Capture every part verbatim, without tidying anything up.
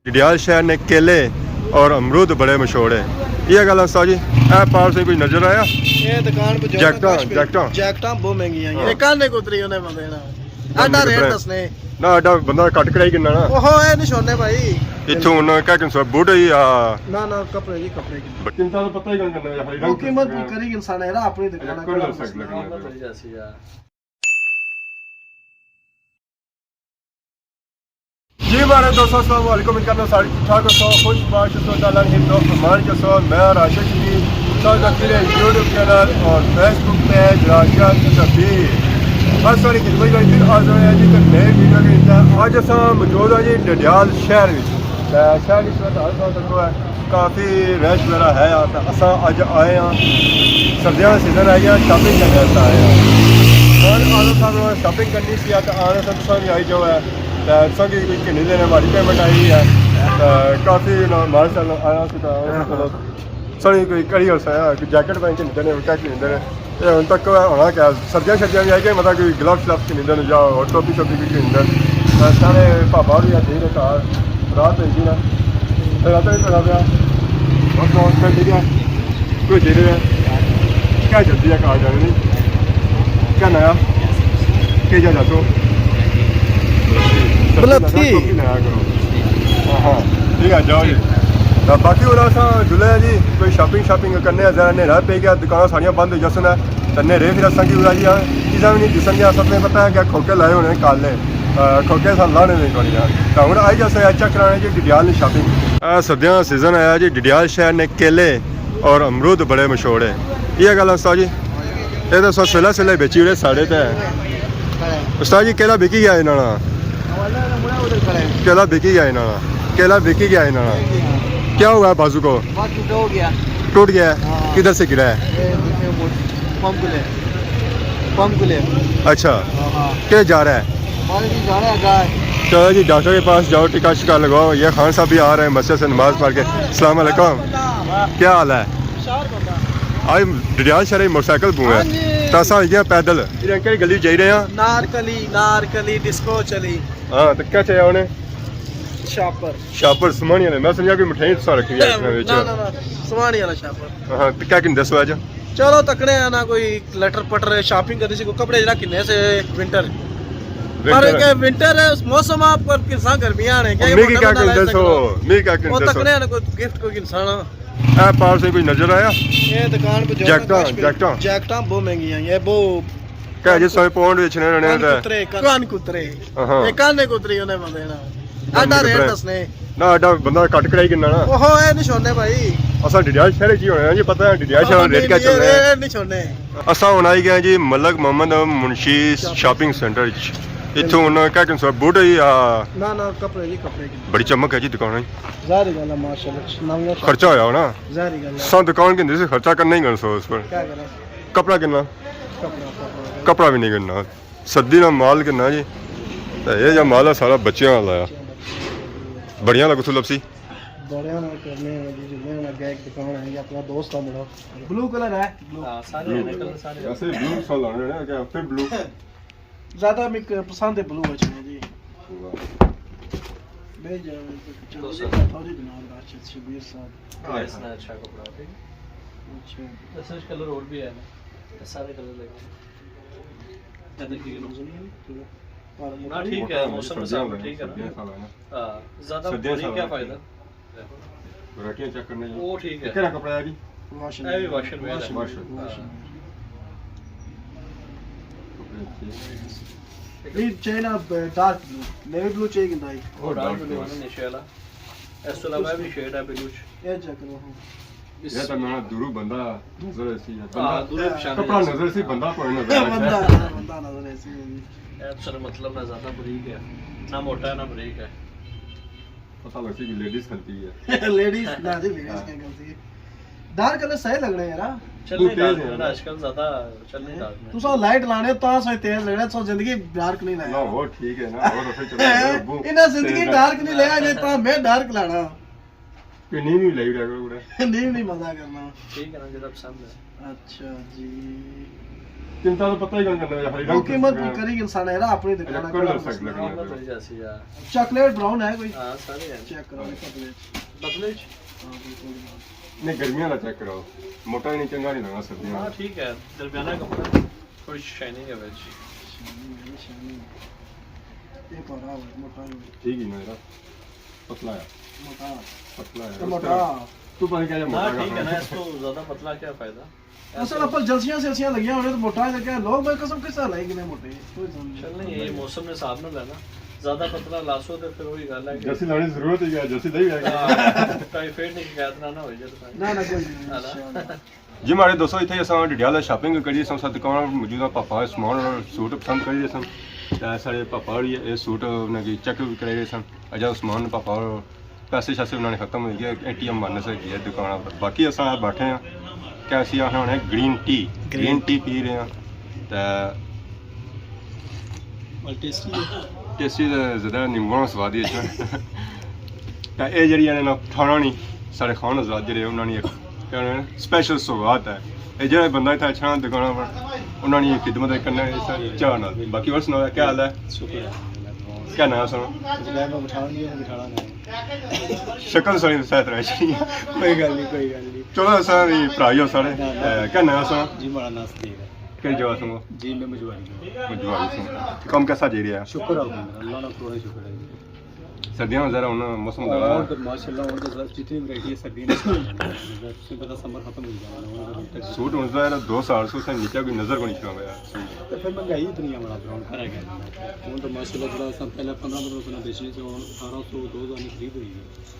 ڈڈیال شہر نے کیلے اور امرود بڑے مشہور ہے۔ یہ گل استاد جی، اے پار سے کوئی نظر آیا؟ یہ دکان پہ جو جیکٹاں، کچھ بھی جیکٹاں۔ جیکٹاں بہت مہنگیاں ہیں۔ ہاں۔ یہ کہنے کو تری انہیں بندے نا۔ آڈا ریٹ دسنے۔ نہ، آڈا بندہ کٹ کرائی گھننا نا۔ اوہو، اے نہیں چھوڑنے بھائی۔ اتھوں انہاں کیا کنسو بوٹ ہی آ۔ نہ، نہ، کپڑے جی، کپڑے کی۔ بچے انسان پتہ ہی کون کرنا ہے، ہائی وہ رنگ قیمت بھی کری انسان ہے نا، اپنی دکان اچھا، کر کر لو سکتے ہیں۔ جی مہاڑے دوستو، السلام علیکم، امید کرنا سارے ٹھیک ٹھاک ہوسو، خوش باش ہوسو، اللہ نے حفظ و امان چ ہوسو۔ میں راشد شفیع، سب تک میرے یوٹیوب چینل اور فیس بک پیج راشد شفیع۔ بس ساری خدمت کر پھر حاضر ہوئے ہیں جی ایک نئے ویڈیو کے ساتھ۔ اج اساں موجود ہاں جی ڈڈیال شہر وچ۔ تے شہر اس وقت ہر سال تک ہے، کافی رش وغیرہ ہے یار، تے اساں اج آئے ہاں، سردیاں دا سیزن آئی گیا، شاپنگ کرنے واسطے آئے ہاں۔ ہن آنو صاحب نے شاپنگ کرنی سی، تے آنو صاحب تساں بھی آئی جاؤ ہے، تے تساں کی کوئی گھنی دینے ہماری پیمنٹ آئی ہوئی ہے، تے کافی نا مال شال آیا سی، تے آنو صاحب چلو ساڑی کوئی کڑی ہو سا، کوئی جیکٹ پہن کے نکلنے، کیا کی نکلنے۔ اے ہن تک ہونا کیا، سردیاں شردیاں بھی آئی گئے، مطلب کوئی گلوز شلوز کی نکلنے یا اور ٹوپی شوپی کی نکلنے۔ تے سارے پاپا بھی آ جائی رہے گھر، رات ہوئی گئی نا۔ تے رات بھی پڑا پیا۔ بس نو ٹھیک ہے۔ کوئی دے دے۔ کیا جلدی ہے کار جانے دی؟ کیا نیا؟ کیا جا جاتو؟ بلپسی۔ ٹوپی لایا کرو۔ ہاں، ہاں۔ ٹھیک ہے، جاؤ جی۔ تے باقی ہن اساں جلے آں جی، کوئی شاپنگ شاپنگ کرنے آں، ذرا نیرا پئی گیا، دکاناں ساریاں بند ہوئی جاسن۔ تے نیرے پھر اساں کی ہوا جی، ہاں، چیزاں بھی نہیں دسن گیا، سب نے پتہ ہے کہ کھوکے لائے ہونے کالے، آ، کھوکے سا لانے نہیں کوئی یار۔ تے ہن آئی جاسے چیک کرانے جی ڈڈیال نی شاپنگ۔ آ، سردیاں دا سیزن آیا جی، ڈڈیال شہر نے کیلے اور امرود بڑے مشہور ہے۔ یہ گل استاد جی، یہ تو سو سویلا سویلا بیچی ہوئے ساڑے تے۔ استاد جی، کیلا بکی گیا انہاں نا؟ کیلا بکی گیا انہاں نا؟ کیلا بکی گیا انہاں نا؟ کیا ہوا ہے بازو کو؟ بس ٹوٹ ہو گیا۔ ٹوٹ گیا ہے؟ ہاں۔ کدھر سے گرا ہے؟ یہ دیکھیں وہ پمپ کو لے۔ پمپ کو لے۔ اچھا۔ ہاں، ہاں۔ کیا جا رہا ہے؟ بس جی جا رہا ہے، گا ہے۔ چلو جی، ڈاکٹر کے پاس جاؤ، ٹکا شکا لگواؤ۔ یہ خان صاحب بھی آ رہے ہیں مسجد سے نماز پڑھ کے۔ السلام علیکم۔ کیا حال ہے؟ آج ڈڈیال شہر موٹر سائیکل بھوں ہے۔ ہاں جی۔ تاسا ہوئی گیا پیدل۔ یہ انکل گلی جائی رہے ہیں۔ نارکلی، نارکلی، ڈسکو چلی۔ ہاں، تو کیا چاہیا انہیں؟ شاپر۔ شاپر سمانی والے۔ میں سمجھا کوئی مٹھائی تساں رکھی ہے اس میں وچ۔ نہ، نہ، نہ، سمانی والا شاپر۔ ہاں، تو کیا کن دسو اج؟ چلو تکنے آں نا، کوئی لٹر پٹر شاپنگ کرنی سی، کوئی کپڑے جڑا کنے سے ونٹر۔ پر ونٹر۔ کہ ونٹر ہے، اس موسم آپ پر کنساں گرمیاں آنے، کیا میں کی کیا کن دسو؟ میں کیا کن دسو؟ تکنے آں نا کوئی گفٹ کوئی انسان۔ اے پار سے کوئی نظر آیا؟ یہ دکان پہ جو جیکٹاں، کچھ بھی جیکٹاں۔ جیکٹاں بہت مہنگیاں ہیں، یہ بہت کہہ جی سوئے پونڈ وچ نے رہنے کن تے۔ کترے، کن کترے۔ ہاں۔ یہ کن کترے انہیں بندے نا۔ آٹا ریٹ دسنے۔ نہ، آٹا بندہ کٹ کرائی گھننا نا۔ اوہو، اے نہیں چھوڑنے بھائی۔ اساں ڈڈیال شہر وچ ہی ہونے ہیں جی، پتہ ہے ڈڈیال شہر ریٹ کیا چل رہا ہے۔ اے نہیں چھوڑنے۔ اساں ہن آئی گئے جی ملک محمد منشی شاپنگ۔ شاپنگ سینٹر وچ۔ اتھوں انہاں کیا کنسو بوٹ ہی آ۔ نہ، نہ، کپڑے جی، کپڑے کی۔ بڑی چمک ہے جی دکان وچ۔ ظاہری گل ہے، ماشاءاللہ، نویاں۔ خرچہ ہویا ہونا۔ ظاہری گل ہے۔ ساں دکان گھندے سے خرچہ کرنا ہی گھنسو اس پر۔ کیا کریں؟ کپڑا گھننا؟ کپڑا، کپڑا۔ کپڑا بھی نہیں گھننا۔ سردی نا مال گھننا جی۔ تے اے جا مال ہے سارا بچیاں والا ہے۔ بڑیاں والا کتھوں لبسی؟ بڑیاں نال کرنے ہیں جی، جلنے ہیں، اگے ایک دکان ہے، یہ اپنا دوست ہے بڑا۔ بلو کلر ہے، بلو۔ ہاں، سارے بلو۔ کلر سارے۔ ویسے بلو سا لانے ہیں کہ پھر بلو۔ زیادہ میں پسند ہے بلو اچھا ہے جی۔ واہ۔ بھیج جاؤ، چلو جی، دوست۔ تھوڑی بنا راشد شبیر صاحب۔ ہاں، اس نے اچھا کپڑا، ٹھیک ہے۔ اچھا۔ اس وچ کلر اور بھی ہے نا، یہ سارے کلر لگے ہیں۔ کلر کی نہ، ٹھیک ہے، موسم کے حساب سے ٹھیک ہے نا۔ سردیاں سال ہے نا۔ ہاں، زیادہ سردیاں بریک سال کیا ہے۔ فائدہ؟ ورائٹیاں چیک کرنے جاؤ۔ وہ ٹھیک ہے۔ کہڑا کپڑا ہے جی؟ واشن۔ اے بھی واشن ویئر ہے۔ واشن۔ واشن۔ یہ چاہیے نا، ڈارک بلو، نیوی بلو چاہیے کہ نہیں؟ وہ ڈارک بلو ہے نا، نیشے والا۔ اس تو علاوہ بھی شیڈ ہے بلو چ۔ یہ چیک کرو، ہاں۔ یہ تو میں دوروں بندہ نظر ایسی ہے۔ ہاں، بندہ دوروں پچھانے کپڑا جیسا۔ نظر سی، بندہ کوئی نظر ایسی۔ بندہ، بندہ نظر ایسی ہے۔ یہ تو سر مطلب نہ زیادہ بریک ہے، نہ موٹا ہے، نہ بریک ہے۔ پتہ لگسی کہ لیڈیز کھلتی ہے۔ لیڈیز، نہ جی، لیڈیز ہاں۔ کیا کھلتی ہے؟ ڈارک کلر صحیح لگنے یار۔ چلنے بہت تیز ڈارک ہے۔ کلر آج کل زیادہ چلنے ڈارک میں۔ تساں لائٹ لانے تاں صحیح تیز لگنے، تساں زندگی ڈارک نہیں لایا۔ نہ، وہ ٹھیک ہے نا، وہ تو پھر چلو، وہ انہاں زندگی تیز ہے۔ ڈارک نہیں لیا، جے تاں میں ڈارک لانا۔ کوئی نیوی بھی لائی رہا کرو۔ نیوی نہیں مزہ کرنا۔ ٹھیک ہے نا، جیڑا پسند ہے۔ اچھا جی۔ چنتا تو پتہ ہی کون کرنا ہے، ہر وہ رنگ قیمت کری انسان ہے نا، اپنی دکان ہے، کلر سیٹ لگنا ہے۔ چاکلیٹ براؤن ہے کوئی؟ ہاں، سارے ہیں۔ چیک کرو، چاکلیٹ۔ بتلے چ؟ ہاں، بالکل۔ نہیں، گرمیاں والا چیک کراؤ، موٹا ہی نہیں، چنگا نہیں لگنا سردیاں ہاں، والا۔ ٹھیک ہے، درمیانہ کپڑا، تھوڑی شائننگ ہے وچ۔ شائننگ ہے، شائننگ۔ یہ پارا ہوا، موٹا ہی ہوا۔ ٹھیک ہے نا، پتلا ہے۔ موٹا۔ پتلا ہے۔ تو اس موٹا۔ طرح تو پتہ نہیں کیا ہاں، موٹا ٹھیک ہے نا، اس کو زیادہ پتلا کیا فائدہ؟ اصل اپر جلسیاں سلسیاں لگیاں ہونے تو موٹا ہے، کیا لوگ بھائی قسم کس طرح لائی کنے موٹے؟ کوئی سمجھ چل نہیں، یہ موسم نے حساب نہ لینا، زیادہ پتلا لاسو تے پھر وہی گل ہے کہ جرسی لانے ضرورت ہے یا جرسی لئی ہے۔ ہاں، ٹائیفائڈ نی شکایت نہ، نہ ہوئی جائے تو نہ، نہ، کوئی نہیں، ہاں نا۔ انشاءاللہ۔ جی ماڑے دوستو، اتھے اساں ڈڈیالہ شاپنگ کری رہے ساں، ساتھ دکان موجود ہیں، پاپا سامان اور سوٹ پسند کری رہے ساں۔ تے ساڑے پاپا ہوری اے سوٹ انہاں کی چیک کرائی رہے ساں۔ اجا عثمان پاپا اور پیسے شیسے انہاں نے ختم ہوئی گئے، اے ٹی ایم بننے سے گئے دکان پر۔ باقی اساں بیٹھے ہیں کہ اسی آخنا ہونا ہے گرین ٹی، گرین گرین ٹی پی رہے ہیں۔ تے اور ٹیسٹی ہے۔ ٹیسٹی تے زیادہ نیمبو نا سواد ہی اچھا۔ تے اے جیڑی انہاں نا کھانا نہیں، ساڑے خان حضرات جیڑے انہاں نے ایک کہنا ہے، سپیشل سوغات ہے۔ اے جیڑا بندہ اتھا اچھا دکاناں پر، انہاں نے خدمت کرنا ہے اس چاہ نال۔ باقی اور سناؤ، کیا حال ہے؟ شکر ہے۔ کیا نام ہے سنو؟ زبیر میں بٹھانا نہیں ہے، بٹھانا نہیں۔ شکل سنی تو ساتھ رہی۔ کوئی گل نہیں، کوئی گل نہیں۔ چلو، اساں وی بھرا ہی ہو سارے۔ نہ، نہ۔ اے، کیا نام ہے سنو؟ جی، ماڑا ناں صدیق ہے۔ کہڑی جگہ سنو؟ جی، میں مجواری ہوں۔ مجواری سنو۔ کم کیسا جائی رہا ہے؟ شکر الحمدللہ، اللہ نا کروڑاں شکر ہے جی۔ سردیاں ذرا ہن موسم ذرا ہن تے ماشاءاللہ ہن تے ذرا جتنی ورائٹی ہے سردیاں نے، تساں پتہ سمر ختم ہوئی جانا ہن۔ سوٹ ہن ذرا دو سال سو سے نیچے کوئی نظر کو نہیں چھڑا ہویا۔ تے پھر مہنگائی اتنی ہے، بڑا براؤن کھڑا گیا۔ ہن تے ماشاءاللہ جڑا اساں پہلے پندرہ پندرہ سو نال بیچنے سے، ہن اٹھارہ سو، دو ہزار نی خرید ہوئی ہے۔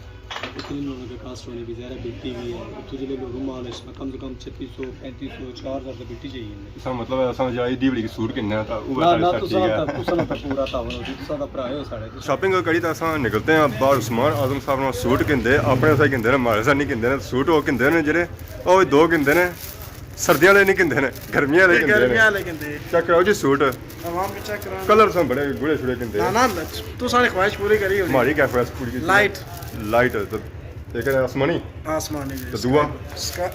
اتنی انہاں کے کاسٹ ہونے کی ظاہر ہے، بلٹی بھی ہے۔ اتھوں جلے لوگ رومال اس کم سے کم چھتی سو، پینتی سو، چار ہزار تے بلٹی چاہیے۔ اس کا مطلب ہے، اساں جا عیدی وڑی سوٹ گھننے آں، تاں او نہ، ساڑے نہ، ساتھ تساں ٹھیک ہے۔ تاں، تساں تاں پورا تعاون ہو جی، تساں تاں بھرا ہو ساڑے۔ شاپنگ کری تاں اساں نکلتے ہیں باہر، عثمان اعظم صاحب نے سوٹ گھندے، اپنے ساتھ گھندے نے، ماڑے ساتھ نہیں گھندے نے، سوٹ او گھندے نے جڑے، او دو گھندے نے۔ سردیاں والے نہیں گھندے نے، گرمیاں والے گھندے نے۔ گرمیاں والے گھندے۔ چیک کراؤ جی سوٹ۔ عوام بھی چیک کراؤ۔ کلر ساں بڑے گوڑے شوڑے گھندے۔ نہ، نہ، تو ساری خواہش پوری کری ہونی۔ ماڑی کیا خواہش پوری کی؟ لائٹ۔ لائٹ ہے تو ایک ہے آسمانی۔ آسمانی جی۔ تو دعا؟ اس کا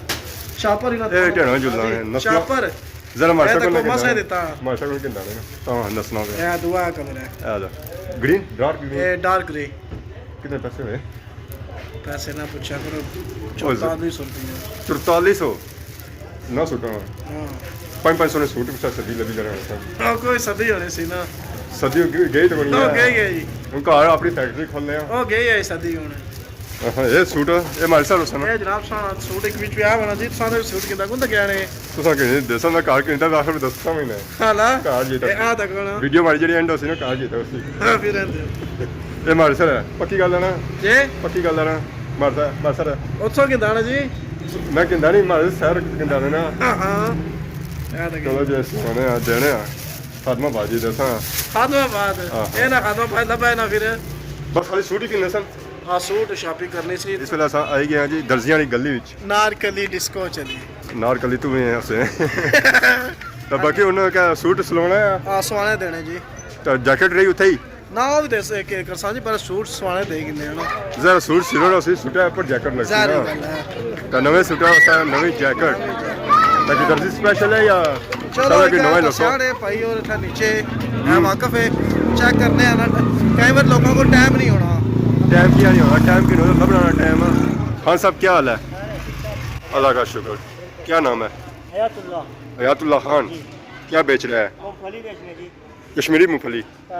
شاپر ہی نہ اے تھا۔ ڈھیڑا جلنا جی، ہے، نسنا۔ شاپر۔ ذرا ماشا اے کو تو گھندا مسا ہے۔ دیتا۔ ماشا کو گھندا ہے نا۔ ہاں، نسنا پہ۔ اے دعا کلر ہے۔ اے جا۔ گرین، ڈارک گرین۔ اے ڈارک گرے۔ کتنے پیسے ہوئے؟ پیسے نہ پوچھا کرو، او، چرتالیس سو روپیہ۔ چرتالیس سو؟ نہ سوٹاں۔ ہاں۔ پنج پنج سو نے سوٹ پچھا سدی لبی جانا ہونا سا۔ ہاں، کوئی سدی ہونے سی نا۔ سدی ہو گئی، گئی تو کونی ہاں، ہے۔ گئی، گئی۔ ہن گھر اپنی فیکٹری کھولنے آں۔ او گئی ہے سدی ہن۔ ہاں، اے سوٹ، اے ماڑے سر ہوسن۔ اے جناب ساں سوٹ ایک وچ پیا ہونا جی، تساں نے سوٹ کیندا کون تکیا نے؟ تساں کہ دیساں دا گھر کیندا آخر میں دستا میں نے۔ ہاں نا۔ گھر جیتا۔ اے آ تک ہونا۔ ویڈیو ماڑی جیڑی اینڈ ہوسی نا، گھر جیتا ہوسی۔ ہاں، پھر اینڈ۔ اے ماڑے سر ہے، پکی گل ہے نا؟ جی؟ پکی گل ہے نا؟ ماڑے سر، ماڑے سر ہے۔ اتھوں کیندا نا جی؟ میں کیندا نہیں، ماڑے سر کیندا نا۔ ہاں، ہاں۔ اے تک۔ چلو جی، سونے آ، دینے آ۔ خاتمہ بازی دساں۔ خاتمہ باز۔ ہاں۔ اے نہ خاتمہ باز لبھا نہ پھر۔ بس خالی سوٹ ہی کنے سن۔ ہاں، سوٹ شاپنگ کرنی سی۔ اس ویلے اساں آئی گئے ہاں جی درزیاں والی گلی وچ۔ نارکلی ڈسکو چلی۔ نارکلی تو بھی ہیں اسے۔ تو باقی انہاں کا سوٹ سلوانا ہے؟ ہاں، سوانے دینے جی۔ تو جیکٹ رہی اتھے ہی؟ نہ، وہ بھی دے سکے کرساں جی، پر سوٹ سوانے دے کنے ہیں نا۔ ذرا سوٹ سلو نا سی، سوٹے پر جیکٹ لگسی ظاہر نا۔ گل ہے۔ تو نویں سوٹے واسطے نویں جیکٹ۔ تاکہ درزی سپیشل ہے یا چلو، سارا کوئی نویں لوکو؟ سیاڑے بھائی اور اتھا نیچے ہے، ہوں۔ واقف ہے، چیک کرنے ہیں نا۔ کئی وار لوکاں کو ٹائم نہیں ہونا۔ ٹائم کیا نہیں ہونا؟ ٹائم کی نظر لبھنا ٹائم۔ خان صاحب، کیا حال ہے؟ اللہ کا شکر۔ کیا نام ہے؟ حیات اللہ۔ حیات اللہ خان۔ جی۔ کیا بیچ رہا ہے؟ مونگ پھلی بیچ رہے جی۔ کشمیری مونگ پھلی؟ آ،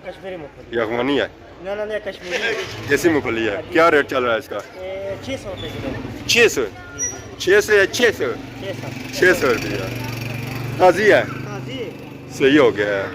کشمیری مونگ پھلی۔ یہ افغانی ہے؟ نہ، نہ، نہ، کشمیری۔ دیسی مونگ پھلی ہے۔ جی۔ کیا ریٹ چل رہا ہے اس کا؟ یہ چھ سو روپے کلو۔ چھ سو؟ جی، جی۔ چھ سو یا چھ سو؟ چھ سو۔ چھ سو روپیہ۔ تازی ہے؟ تازی ہے۔ صحیح ہو گیا ہے۔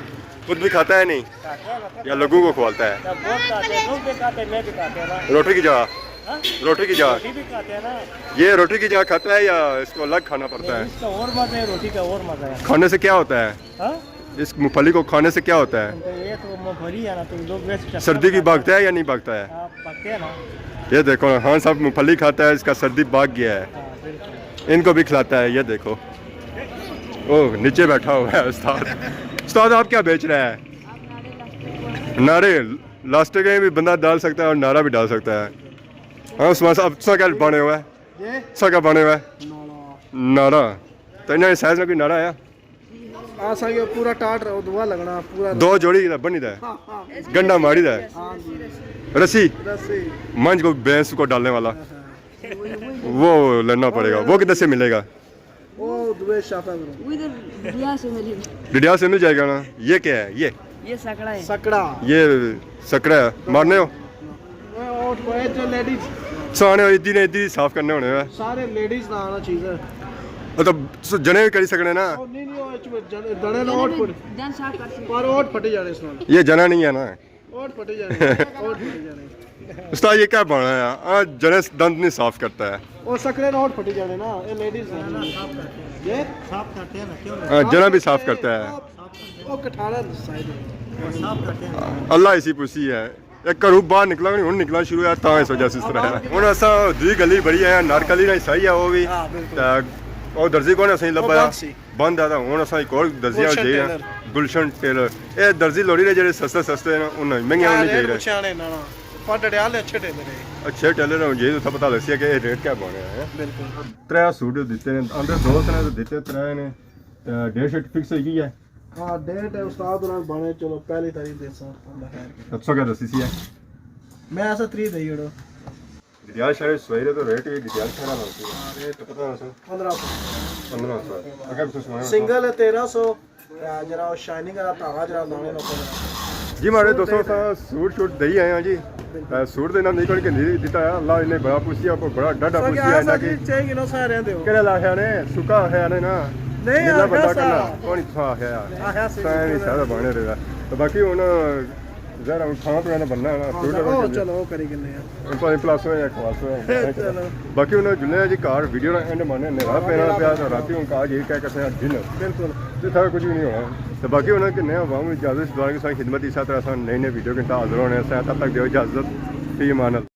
خود بھی کھاتا ہے نہیں؟ کھاتا ہے، مطلب یا لوگوں کو کھوالتا ہے؟ بہت کھاتے ہیں، لوگ بھی کھاتے ہیں، میں بھی کھاتے ہیں نا۔ روٹی کی جگہ؟ ہاں؟ روٹی کی جگہ؟ روٹی بھی کھاتے ہیں نا۔ یہ روٹی کی جگہ کھاتا ہے یا اس کو الگ کھانا پڑتا ہے؟ اس کا اور مزہ ہے، روٹی کا اور مزہ ہے۔ کھانے سے کیا ہوتا ہے؟ ہاں؟ اس مونگ پھلی کو کھانے سے کیا ہوتا ہے؟ تو یہ تو مونگ پھلی ہے نا، تو لوگ ویسے چکر سردی کی لگاتے ہیں۔ بھاگتا ہے یا نہیں بھاگتا ہے؟ ہاں، بھاگتے ہیں نا۔ یہ دیکھو نا، خان صاحب مونگ پھلی کھاتا ہے، اس کا سردی بھاگ گیا ہے۔ ہاں، بالکل۔ ان کو بھی کھلاتا ہے، یہ دیکھو۔ او، نیچے بیٹھا ہوا ہے استاد۔ استاد، آپ کیا بیچ رہے ہیں؟ نعرے۔ لاسٹک میں بھی بندہ ڈال سکتا ہے اور نعرہ بھی ڈال سکتا ہے۔ ہاں، عثمان صاحب، تساں کیا بنے ہوا ہے؟ جی؟ تساں کیا بنے ہوا ہے؟ نعرہ۔ نعرہ۔ تو انہاں نے سائز میں کوئی نعرہ آیا؟ اساں کے پورا ٹاٹ رہو، دعا لگنا پورا۔ دو جوڑی دا بنی دا ہے۔ ہاں، ہاں۔ گنڈا ماری دا ہے۔ ہاں جی۔ رسی۔ رسی۔ منجھ کو بھینس کو ڈالنے والا۔ ہاں، ہاں۔ وہی، وہی۔ وہ لینا پڑے گا۔ وہ کدھر سے ملے گا؟ وہ دوے شاپا کرو۔ وہ ادھر ڈڈیال سے ملے گا۔ ڈڈیال سے مل جائے گا نا۔ یہ کیا ہے؟ یہ؟ یہ سکڑا ہے۔ سکڑا۔ یہ سکڑا ہے۔ مارنے ہو؟ اے اوٹ پوائے جو لیڈیز۔ سانے ادی نے ادی صاف کرنے ہونے ہیں۔ سارے لیڈیز نا آنا چیز ہے۔ مطلب، س-، جنے بھی کری سکنے نا۔ او نہیں، نہیں، او اچ جن-، دنے نا اوٹ پٹ۔ دن صاف کر سکتے۔ پر اوٹ پھٹی جانے اس نال۔ یہ جنا نہیں ہے نا۔ اوٹ پھٹی جانے۔ اوٹ پھٹی جانے۔ استاد، یہ کیا بنا ہے؟ آ، جنے دند نہیں صاف کرتا ہے۔ او سکڑے نا اوٹ پھٹی جانے نا، اے لیڈیز نا۔ یہ؟ صاف کرتے ہیں نا، کیوں نہیں؟ ہاں، جنا بھی صاف کرتا ہے۔ او، او کٹھارا سائیڈ ہے۔ صاف کرتے ہیں۔ اللہ اسی پوچھی ہے۔ ایک گھروں باہر نکلا نہیں، ہن نکلنا شروع ہے، تاں اس وجہ سے اس طرح ہے۔ ہن اساں دوئی گلی بڑی ہے، نارکلی نا حصہ ہی ہے وہ بھی۔ ہاں، بالکل۔ تے او درزی کون اساں او لبھا؟ بند سی۔ بند ہے، تے ہن اساں ایک اور درزی گلشن جائی رہے ہیں۔ ٹیلر۔ گلشن ٹیلر۔ اے درزی لوڑی رہے جیڑے سستے سستے ہیں، انہاں مہنگے ہاں، نہیں ریٹ چاہیے۔ پچھانے نا۔ پر ڈڈیال نے اچھے ٹیلر ہے۔ اچھے ٹیلر ہوں جی، اتھا پتہ لگسی کہ اے ریٹ کیا بنے ہیں۔ بالکل۔ ترے سوٹ دیتے ہیں، اندر دوست نے تو دیتے ترے نے۔ تے ڈیٹ شیٹ فکس ہوئی گئی ہے؟ ہاں، ڈیٹ ہے استاد انہاں نے بنے، چلو پہلی تاریخ دے ساں، اللہ خیر کرے۔ اچھا، کیا دسی سی ہے؟ میں ایسا تری دے جڑو۔ ڈڈیال شہر سویرے تو ریٹ ہی ڈڈیال شہر والا ہوتی ہے۔ ہاں، ریٹ تو پتہ ہے سر۔ پندرہ سو۔ پندرہ سو۔ اگر کچھ سنایا سنگل ہے تیرہ سو، تے جڑا او شائننگ والا دھاگا جڑا لانے لوکاں نے۔ جی ماڑے دوستو، اساں سوٹ شوٹ دئی آئے ہاں جی۔ بالکل۔ اے سوٹ دے نام نہیں کون کے نہیں دیتا ہے، اللہ نے بڑا پوچھیا، کوئی بڑا ڈاڈا سو پوچھیا کیا ہے نا سا کہ جی، چھ کلو سا رہندے ہو۔ کہڑے لاخیا نے؟ سکا آخیا نے نا۔ نہیں، نیلا آخیا بندہ سا۔ کرنا، کون اتھا آخیا ہے؟ آخیا سی، سائیں بھی سارا بنے رہا۔ تو باقی ہن ذرا ہن کھانا پینا بننا ہے نا، ہاں، فروٹ او وغیرہ۔ چلو، او کری گنے ہیں۔ پلس ہوئے یا کلاس ہوئے۔ چلو۔ باقی انہاں جلنے جی گھر ویڈیو نا اینڈ مانے، نیرا پینا پیا، تو راتی ہن کہا جی کیا کسے ڈنر۔ بالکل۔ تے تھا کچھ بھی نہیں ہونا۔ تو باقی انہاں کے نیا عوام اجازت دعا کے ساتھ خدمت، اسی طرح اساں نئی نئی ویڈیو کے ساتھ حاضر ہونے ہیں۔ تب تک دیو اجازت، فی امان اللہ۔